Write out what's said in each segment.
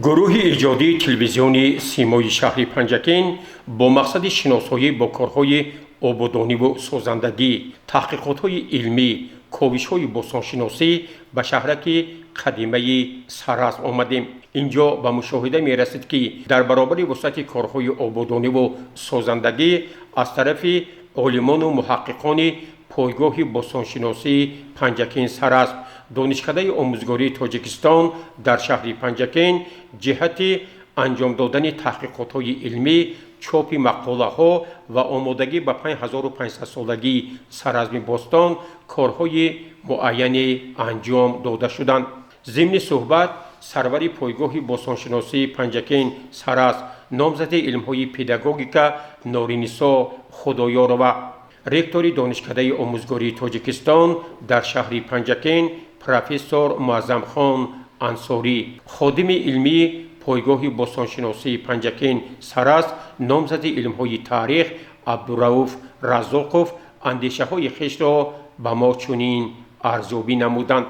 Гурӯҳи иҷодии телевизиони Симои шаҳри Панҷакент бо мақсади шиносоӣ бо корҳои ободониву созандагӣ, таҳқиқотҳои илмӣ, ковишҳои бостоншиносӣ ба шаҳраки қадимаи Саразм омадем. Инҷо ба мушоҳида мерасид, ки дар баробари вусъати корҳои ободониву созандагӣ аз тарафи олимону муҳаққиқони пойгоҳи бостоншиносии Панҷакент Саразм, Донишкадаи омӯзгории Тоҷикистон дар шаҳри Панҷакент ҷиҳати анҷом додани таҳқиқотҳои илмӣ, чопи мақолаҳо ва омодагӣ ба 5500-солагии Саразми бостон корҳои муайяне анҷом дода шуданд. Зимни суҳбат сарвари пойгоҳи бостоншиносии Панҷакент Саразм, номзади илмҳои педагогика Норинисо Худоёрова, ректори Донишкадаи омӯзгории Тоҷикистон дар шаҳри Панҷакент профессор Муаззамхон Ансорӣ, ходими илмии пойгоҳи бостоншиносии Панҷакент Саразм, номзади илмҳои таърих Абдурауф Раззоқов андешаҳои хешро ба мо чунин арзёбӣ намуданд.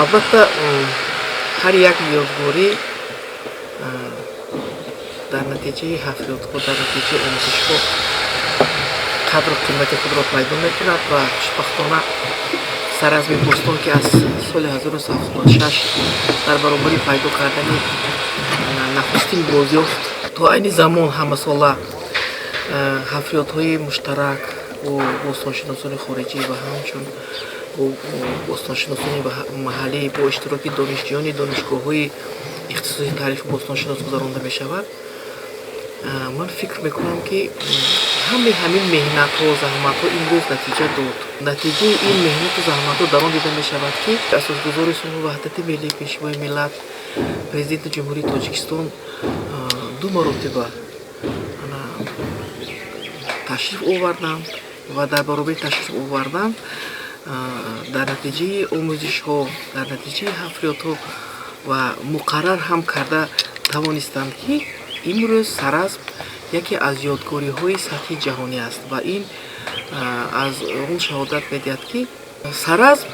Албатта, ҳар як ёдгорӣ дар натиҷаи ҳафриётҳо, дар натиҷаи омӯзишҳо қадру қимати худро пайдо мекунад ва хушбахтона Саразми бостон, ки аз соли 1976 дар баробари пайдо кардани нахустин бозёфт то айни замон ҳамасола ҳафриётҳои муштарак бо бостоншиносони хориҷӣ ва ҳамчун бо бостоншиносони маҳаллӣ бо иштироки донишҷӯёни донишгоҳҳои ихтисоси таърихи бостоншинос гузаронда мешавад. Ман фикр мекунам, ки ҳамаи ҳамин меҳнатҳо, заҳматҳо имрӯз натиҷа дод. Натиҷаи ин меҳнату заҳматҳо дар он дида мешавад, ки асосгузори сулҳу ваҳдати миллӣ, Пешвои миллат, Президенти Ҷумҳурии Тоҷикистон ду маротиба ташриф оварданд ва дар баробари ташриф овардан дар натиҷаи омӯзишҳо, дар натиҷаи ҳафриётҳо ва муқаррар ҳам карда тавонистанд, ки имрӯз Саразм яке аз ёдгориҳои сатҳи ҷаҳонӣ аст ва ин аз он шаҳодат медиҳад, ки Саразм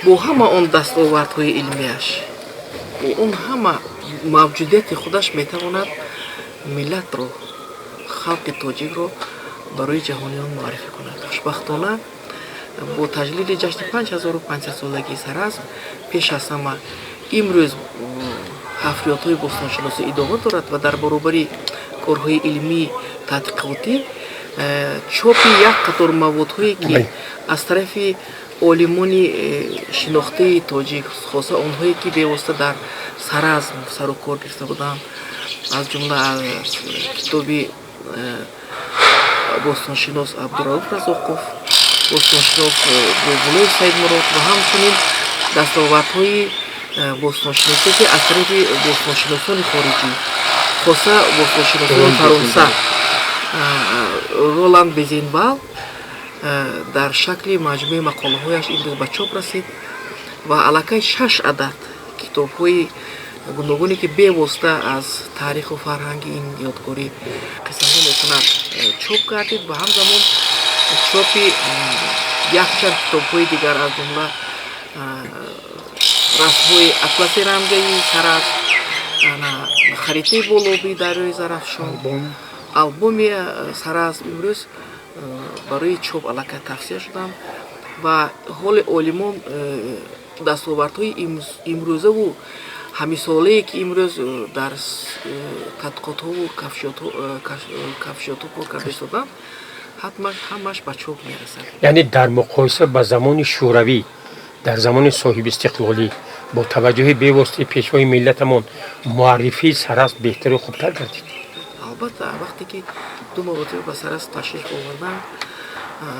бо ҳама он дастовардҳои илмиаш, бо он ҳама мавҷудияти худаш метавонад миллатро, халқи тоҷикро барои ҷаҳониён муаррифӣ кунад. Хушбахтона, бо таҷлили ҷашни 5500-солагии Саразм пеш аз ҳама имрӯз ҳафриётҳои бостоншиносӣ идома дорад ва дар баробари корҳои илмии тадқиқотӣ чопи як қатор маводҳое, ки аз тарафи олимони шинохтаи тоҷик, хоса онҳое, ки бевосита дар Саразм сару кор гирифта буданд, аз ҷумла аз китоби бостоншинос Абдурауф Разоқов, бостоншинос Бобулоев Саидмурод ва ҳамчунин дастовардҳои бостоншиносӣ, ки аз тарафи бостоншиносони хориҷӣ, хоса бостоншиносони Фаронса Роланд Безенвал дар шакли маҷмӯи мақолаҳояш имрӯз ба чоп расид ва аллакай шаш адад китобҳои гуногуне, ки бевосита аз таъриху фарҳанги ин ёдгорӣ қиссаҳо мекунад, чоп гардид ва ҳамзамон чопи якчанд китобҳои дигар, аз ҷумла расмҳои атласи рангаи Саразм, харитаи болобии дарёи Зарафшон, албоми Саразм имрӯз барои чоп аллакай тавсия шуданд ва ҳоли олимон дастовардҳои имрӯзаву ҳамисолае, ки имрӯз дар тадқиқотҳову кафшиётҳо кор карда истоданд, ҳатман ҳамаш ба чоп мерасад. Яъне дар муқоиса ба замони Шӯравӣ, дар замони соҳибистиқлолӣ бо таваҷҷӯҳи бевоситаи Пешвои миллатамон муаррифии Саразм беҳтару хубтар гардид. Албатта, вақте ки ду маротиба ба Саразм ташриф оварданд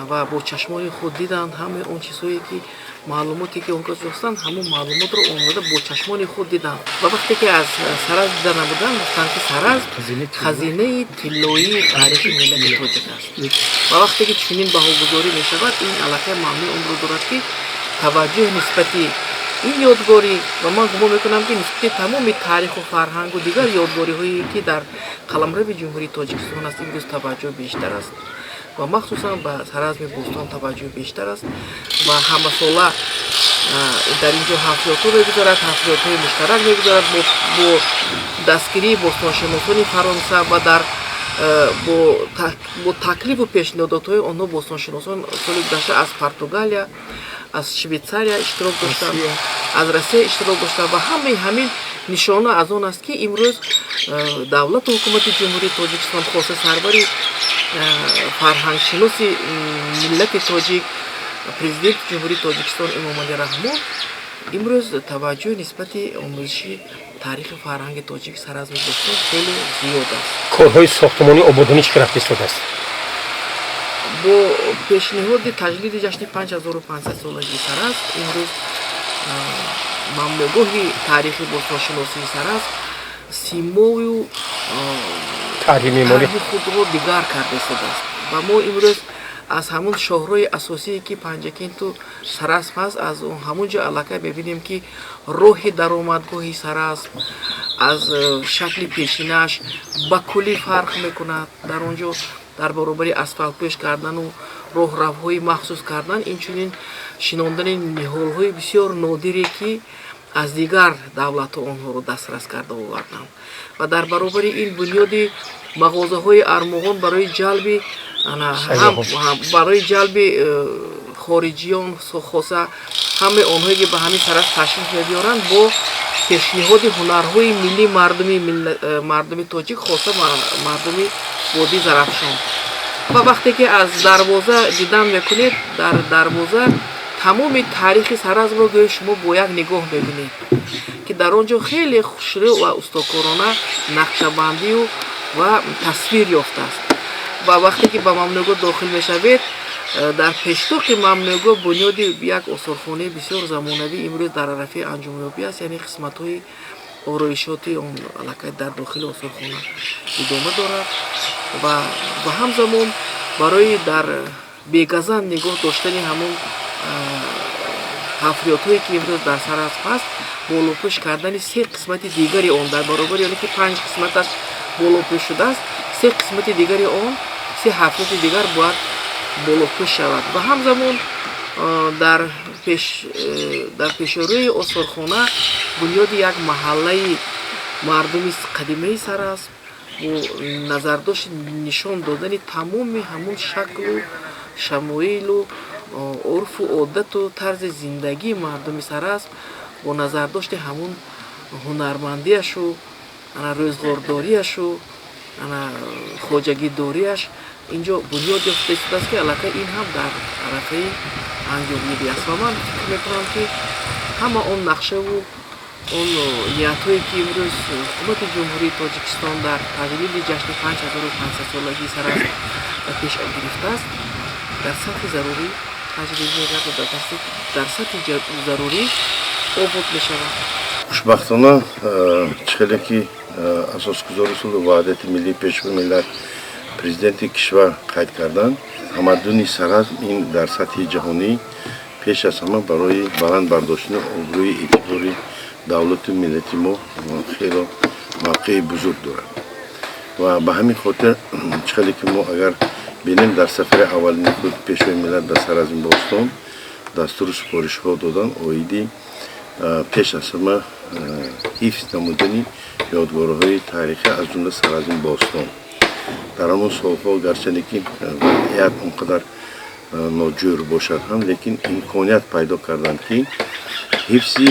ва бо чашмони худ диданд ҳамаи он чизҳое, ки маълумоте, ки он кас ҷостанд, ҳамон маълумотро омода бо чашмони худ диданд ва вақте ки аз Саразм дида набуданд, гуфтанд, ки Саразм хазинаи тиллоии таърихи миллати тоҷик аст. Ва вақте ки чунин баҳогузорӣ мешавад, ин аллакай маънои онро дорад, ки таваҷҷӯҳ нисбати ин ёдгорӣ ва ман гумон мекунам, ки нисбати тамоми таъриху фарҳангу дигар ёдгориҳое, ки дар қаламрави Ҷумҳурии Тоҷикистон аст, имрӯз таваҷҷӯҳ бештар аст ва махсусан ба Саразми бостон таваҷҷӯҳ бештар аст ва ҳамасола Дар ин ҷо ҳафриётҳо мегузарад, ҳафриётҳои муштарак мегузарад бо дастгирии бостоншиносони Фаронса ва дар бо таклифу пешниҳодотҳои онҳо бостоншиносон соли гузашта аз Португалия, аз Швейтсария иштирок доштанд, аз Россия иштирок доштанд. Ва ҳамаи ҳамин нишона аз он аст, ки имрӯз давлату ҳукумати Ҷумҳурии Тоҷикистон, хоса сарвари фарҳангшиноси миллати тоҷик, Президенти Ҷумҳурии Тоҷикистон Эмомалӣ Раҳмон, имрӯз таваҷҷӯҳ нисбати омӯзиши таърихи фарҳанги тоҷик, Саразми бостон хеле зиёд аст. Корҳои сохтмонии ободонӣ чӣ рафта истодааст? Бо пешниҳоди таҷлили ҷашни 5500 солагии Саразм, имрӯз мамнӯъгоҳи таърихи бостоншиносии Саразм симою таҳри худро дигар карда истодааст. Ва мо имрӯз аз ҳамун шоҳрои асосие, ки Панҷакенту Саразм ҳаст, аз ҳамун ҷо аллакай мебинем, ки роҳи даромадгоҳи Саразм аз шакли пешинаш ба куллӣ фарқ мекунад. Дар он ҷо дар баробари асфалтпӯш кардану роҳравҳои махсус кардан, инчунин шинондани ниҳолҳои бисёр нодире, ки аз дигар давлатҳо онҳоро дастрас карда оварданд, ва дар баробари ин бунёди мағозаҳои армуғон барои ҷалби хориҷиён, хоса ҳамаи онҳое, ки ба ҳамин Саразм ташриф мебиёранд, бо пешниҳоди ҳунарҳои миллии мардуми тоҷик, хоса мардуми водии Зарафшон. Ва вақте ки аз дарвоза дидан мекунед, дар дарвоза тамоми таърихи Саразмро гӯё шумо бо як нигоҳ мебинед, ки дар он ҷо хеле хушрӯ ва устокорона нақшабандию ва тасвир ёфтааст. Ва вақте ки ба мамнӯъгоҳ дохил мешавед, дар пештоқи мамнӯъгоҳ бунёди як осорхонаи бисёр замонавӣ имрӯз дар арафаи анҷомёбӣ аст, яъне қисматҳои ороишоти он аллакай дар дохили осорхона идома дорад. Ва ҳамзамон барои дар бегазанд нигоҳ доштани ҳамон ҳафриётҳое, ки имрӯз дар Саразм ҳаст, болопӯш кардани се қисмати дигари он, дар баробари оне ки панҷ қисматаш болопӯш шудааст, се қисмати дигари он, се ҳафриёти дигар бояд болопӯш шавад. Ва ҳамзамон дар пешорӯи осорхона бунёди як маҳаллаи мардуми қадимаи Саразм бо назардошти нишон додани тамоми ҳамун шаклу шамоилу урфу одату тарзи зиндагии мардуми Саразм, бо назардошти ҳамун ҳунармандиашу ана рӯзғордориашу ана хоҷагидориаш инҷо бунёд ёфта истодааст, ки аллакай ин ҳам дар арафаи анҷомёбӣ аст. Ва ман фикр мекунам, ки ҳама он нақшаву он ниятҳое, ки имрӯз ҳукумати Ҷумҳурии Тоҷикистон дар таҷлили ҷашни 5500 солагии Саразм ба пеш гирифтааст, дар сатҳи зарурӣ таҷлил мегардад, дар сатҳи зарурӣ обод мешавад. Хушбахтона, чӣ хеле ки асосгузори сулҳу ваҳдати миллӣ, Пешвои миллат, Президенти кишвар қайд карданд, тамаддуни Саразм ин дар сатҳи ҷаҳонӣ пеш аз ҳама барои баланд бардоштани обрӯи эътибори давлату миллати мо хело мавқеи бузург дорад. Ва ба ҳамин хотир, чӣ хеле ки мо агар бинем, дар сафари аввалини худ Пешвои миллат ба Саразми бостон дастуру супоришҳо доданд оиди пеш аз ҳама ҳифз намудани ёдгориҳои таърихӣ, аз ҷумла Саразми бостон. Дар ҳамон солҳо, гарчанде ки вазъият он қадар ноҷӯр бошад ҳам, лекин имконият пайдо карданд, ки ҳифзи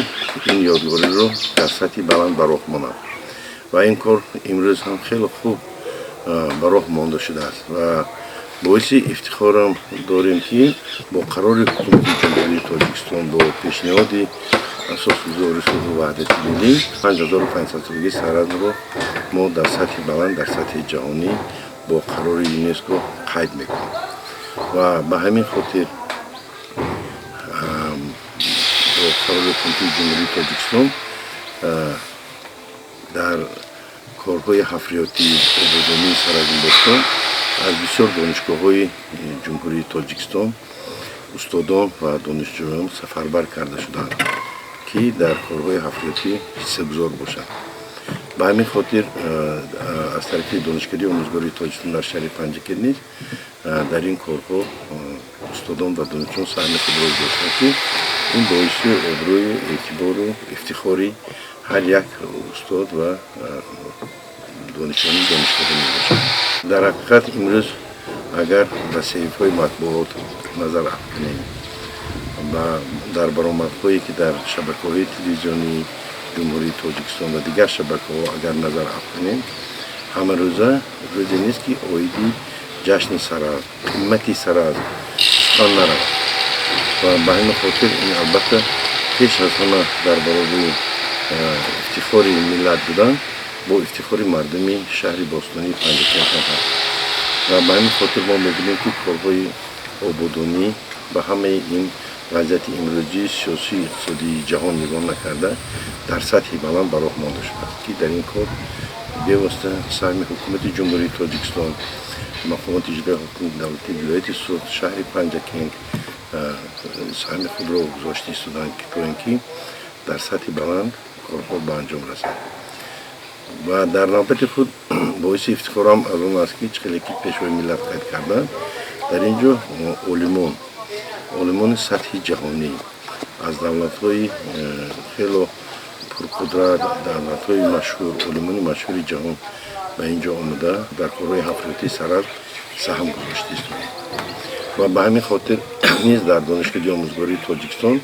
ин ёдгориро дар сатҳи баланд ба роҳ монад. Ва ин кор имрӯз ҳам хеле хуб ба роҳ монда шудааст. Ва боиси ифтихорам дорем, ки бо қарори ҳукумати Ҷумҳурии Тоҷикистон, бо пешниҳоди асосгузори сулҳу ваҳдати миллӣ, 5500 солагии Саразмро мо дар сатҳи баланд, дар сатҳи ҷаҳонӣ бо қарори ЮНЕСКО қайд мекунем. Ва ба ҳамин хотир бо қарори ҳукумати Ҷумҳурии Тоҷикистон дар корҳои ҳафриётии ободонии Саразми бостон аз бисёр донишгоҳҳои Ҷумҳурии Тоҷикистон устодон ва донишҷӯён сафарбар карда шуданд, ки дар корҳои ҳафриётӣ ҳиссагузор бошанд. Ба ҳамин хотир аз тарафи Донишкадаи омӯзгории Тоҷикистон дар шаҳри Панҷакент низ дар ин корҳо устодон ва донишҷӯён саҳми худро гузоштанд, ки Ин боиси обрӯю эътибору ифтихори ҳар як устод ва донишҷӯёни донишгоҳ мебошад. Дар ҳақиқат, имрӯз агар ба саҳифаҳои матбуот назар афканем ва дар баромадҳое, ки дар шабакаҳои телевизионии Ҷумҳурии Тоҷикистон ва дигар шабакаҳо агар назар афканем, ҳамарӯза рӯзе нест, ки оиди ҷашни Саразм, қимати Саразм сухан наравад. Ва ба ҳамин хотир ин, албатта, пеш аз ҳама дар баробари ифтихори миллат будан, бо ифтихори мардуми шаҳри бостонии Панҷакент ҳам ҳаст. Ва ба ҳамин хотир мо мебинем, ки корҳои ободонӣ ба ҳамаи ин вазъияти имрӯзии сиёсию иқтисодии ҷаҳон нигоҳ накарда, дар сатҳи баланд ба роҳ монда шудааст, ки дар ин кор бевосита саҳми Ҳукумати Ҷумҳурии Тоҷикистон, мақомоти иҷроияи ҳокимияти давлатии вилояти Суғд, шаҳри Панҷакент саҳми худро гузошта истоданд, ки то ин ки дар сатҳи баланд корҳо ба анҷом расад. Ва дар навбати худ боиси ифтихорам аз он аст, ки чӣ хеле ки Пешвои миллат қайд карданд, дар ин ҷо олимони сатҳи ҷаҳонӣ аз давлатҳои хело пурқудрат, давлатҳои машҳур, олимони машҳури ҷаҳон ба ин ҷо омада, дар корҳои ҳафриётии Саразм саҳм гузошта истоданд. Ва ба ҳамин хотир низ дар Донишгоҳи омӯзгории Тоҷикистон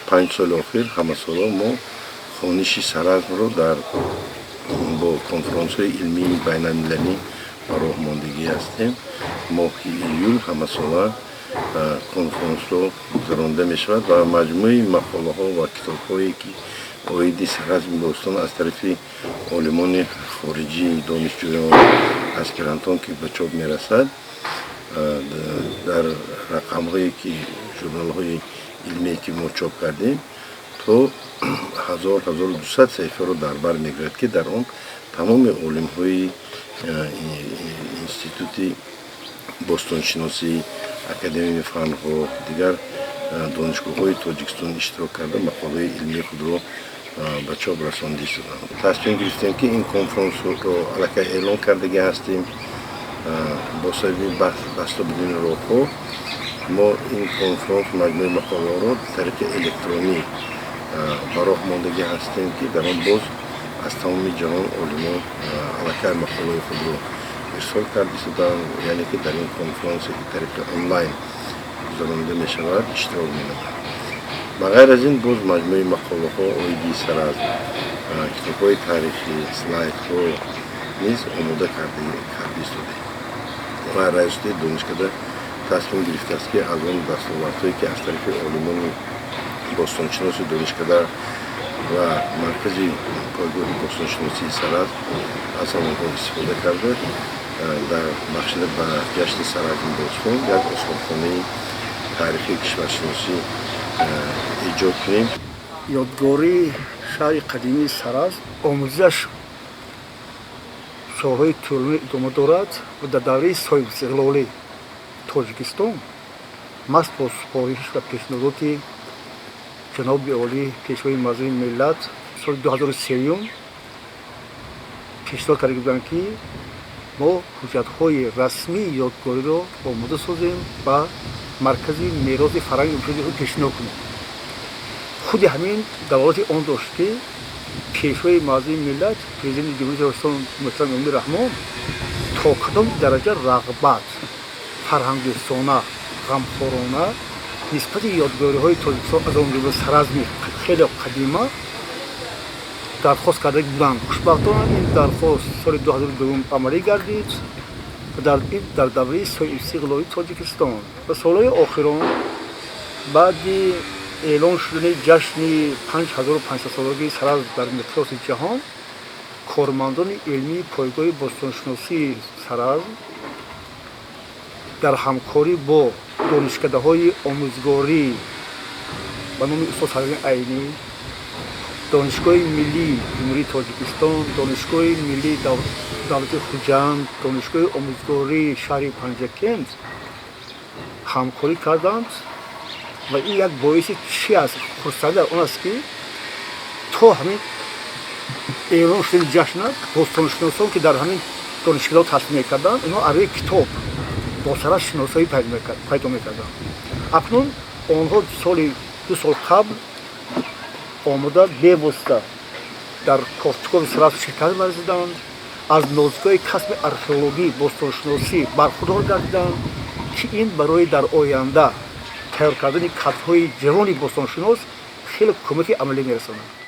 5 соли охир ҳамасола мо хониши Саразмро дар бо конфронсҳои илмии байналмилалӣ ба роҳ мондагӣ ҳастем. Моҳи июл ҳамасола конфронсҳо гузаронида мешавад ва маҷмӯи мақолаҳо ва китобҳое, ки оиди Саразми бостон аз тарафи олимони хориҷӣ, донишҷӯён, аспирантон ки ба чоп мерасад, дар рақамҳое ки журналҳои илмие ки мо чоп кардем, то 1000, 1200 саҳифаро дар бар мегирад, ки дар он тамоми олимҳои Институти бостоншиносӣ, Академияи фанҳо, дигар донишгоҳҳои Тоҷикистон иштирок карда, мақолаҳои илмии худро ба чоп расонда истоданд. Тасмим гирифтем, ки ин конфронсро аллакай эълон кардагӣ ҳастем. Бо сабаби баста будани роҳҳо мо ин конфронс, маҷмӯи мақолаҳоро тариқи электронӣ ба роҳ мондагӣ ҳастем, ки дар он боз аз тамоми ҷаҳон олимон аллакай мақолаҳои худро ирсол карда истоданд, яъне ки дар ин конфронсе, ки тариқи онлайн гузаронида мешавад, иштирок менамоянд. Ба ғайр аз ин, боз маҷмӯи мақолаҳо оиди Саразм, китобҳои таърихӣ, слайдҳо низ омода карда истодаем. Ва раёсати донишкада тасмим гирифтааст, ки аз он дастовардҳое, ки аз тарафи олимони бостоншиноси донишкада ва маркази пойгоҳи бостоншиносии Саразм, аз ҳамонҳо истифода карда, дар бахшида ба ҷашни Саразми бостон як осорхонаи таърихии кишваршиносӣ эҷод кунем. Ёдгории шаҳри қадимии Саразм омӯзишаш солҳои тӯлонӣ идома дорад ва дар давраи соҳибистиқлолии Тоҷикистон маҳз бо супориш ва пешниҳодоти ҷаноби олӣ, Пешвои муаззами миллат, соли 2003 пешниҳод карда буданд, ки мо ҳуҷҷатҳои расмии ёдгориро омода созем ва Маркази мероси фарҳанги худ пешниҳод кунем. Худи ҳамин далолати он дошт, ки Пешвои муаззами миллат, Президенти Ҷумҳурии Тоҷикистон муҳтарам Эмомалӣ Раҳмон то кадом дараҷа рағбат, фарҳангдӯстона, ғамхорона нисбати ёдгориҳои Тоҷикистон, аз он ҷумла Саразми хеле қадима, дархост карда буданд. Хушбахтона, ин дархост соли 2002 амалӣ гардид дар давраи соҳибистиқлолии Тоҷикистон. Ва солҳои охирон, баъди эълон шудани ҷашни 5500-солагии Саразм дар миқёси ҷаҳон, кормандони илмии пойгоҳи бостоншиносии Саразм дар ҳамкорӣ бо донишкадаҳои омӯзгорӣ ба номи устод Садриддин Айнӣ, Донишгоҳи миллии Ҷумҳурии Тоҷикистон, Донишгоҳи миллии давлати Хуҷанд, Донишгоҳи омӯзгории шаҳри Панҷакент ҳамкорӣ карданд. Ва ин як боиси чи аст? Хурсандӣ дар он аст, ки то ҳамин эълон шудани ҷашна бостоншиносон, ки дар ҳамин донишкадаҳо таҳсил мекарданд, инҳо аз рӯи китоб бо Саразм шиносоӣ пайдо мекарданд. Акнун онҳо соли 2 сол қабл омода бевосита дар кофтукови Саразм ширкат варзиданд, аз нозукиҳои касби археологӣ, бостоншиносӣ бархурдор гардиданд, ки ин барои дар оянда тайёр кардани кадрҳои ҷавони бостоншинос хеле кӯмаки амалӣ мерасонад.